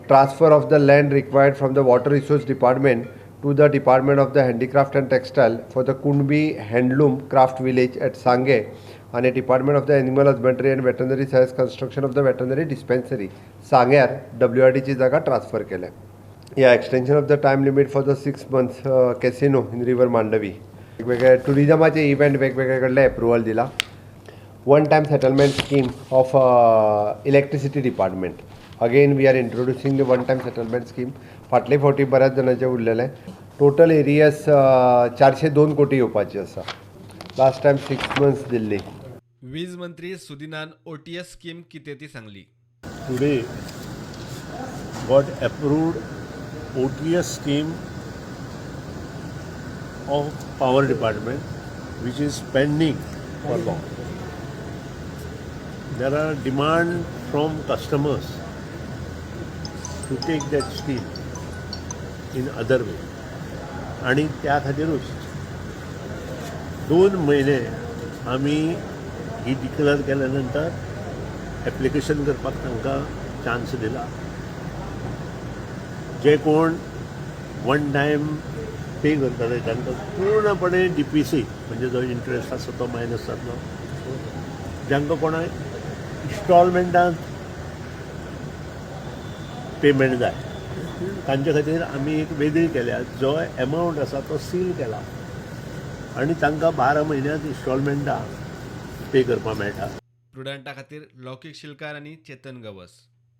Transfer of the land required from the Water Resource Department to the Department of the Handicraft and Textile for the Kunbi Handloom Craft Village at Sanguem आनी Department of the Animal Husbandry and Veterinary Science, construction of the veterinary dispensary सांग्यार W R डीची जागा transfer केल्या. या, extension of the time limit for the 6 months casino in river Mandovi. वेगवेगळे टुरिजमाचे event वेगवेगळे कडले approval दिला. One time settlement scheme of electricity department. Again, we are introducing the one time settlement scheme. फाटले फावटी बऱ्याच जाणांचे उरलेले. Total arrears 402 कोटी येवपाची आसा. लास्ट टायम 6 मंथ्स दिल्ली. वीज मंत्री सुदिनान ओटीएस स्कीम कितें ती सांगली. Today got approved OTS scheme of power department, which is pending for long. There are demand from customers to take that scheme in other way आणि त्या खातीरूच 2 म्हयने आमी ही डिक्लेअर केल्या नंतर एप्लिकेशन करपाक तांकां चान्स दिला. जे कोण वन टायम पे करतले तांकां पूर्णपणे डीपीसी म्हणजे जो इंट्रस्ट आसा तो मायनस जातलो. जांकां कोणाक इन्स्टॉलमेंटान पेमेंट जाय तांचे खातीर आमी एक वेगळी केल्या. जो एमावंट आसा तो सील केला आनी तांकां 12 म्हयन्यांत इन्स्टॉलमेंटां पे करपाक मेळटा. प्रुडंटा खातीर लौकीक शिलकार आनी चेतन गवस.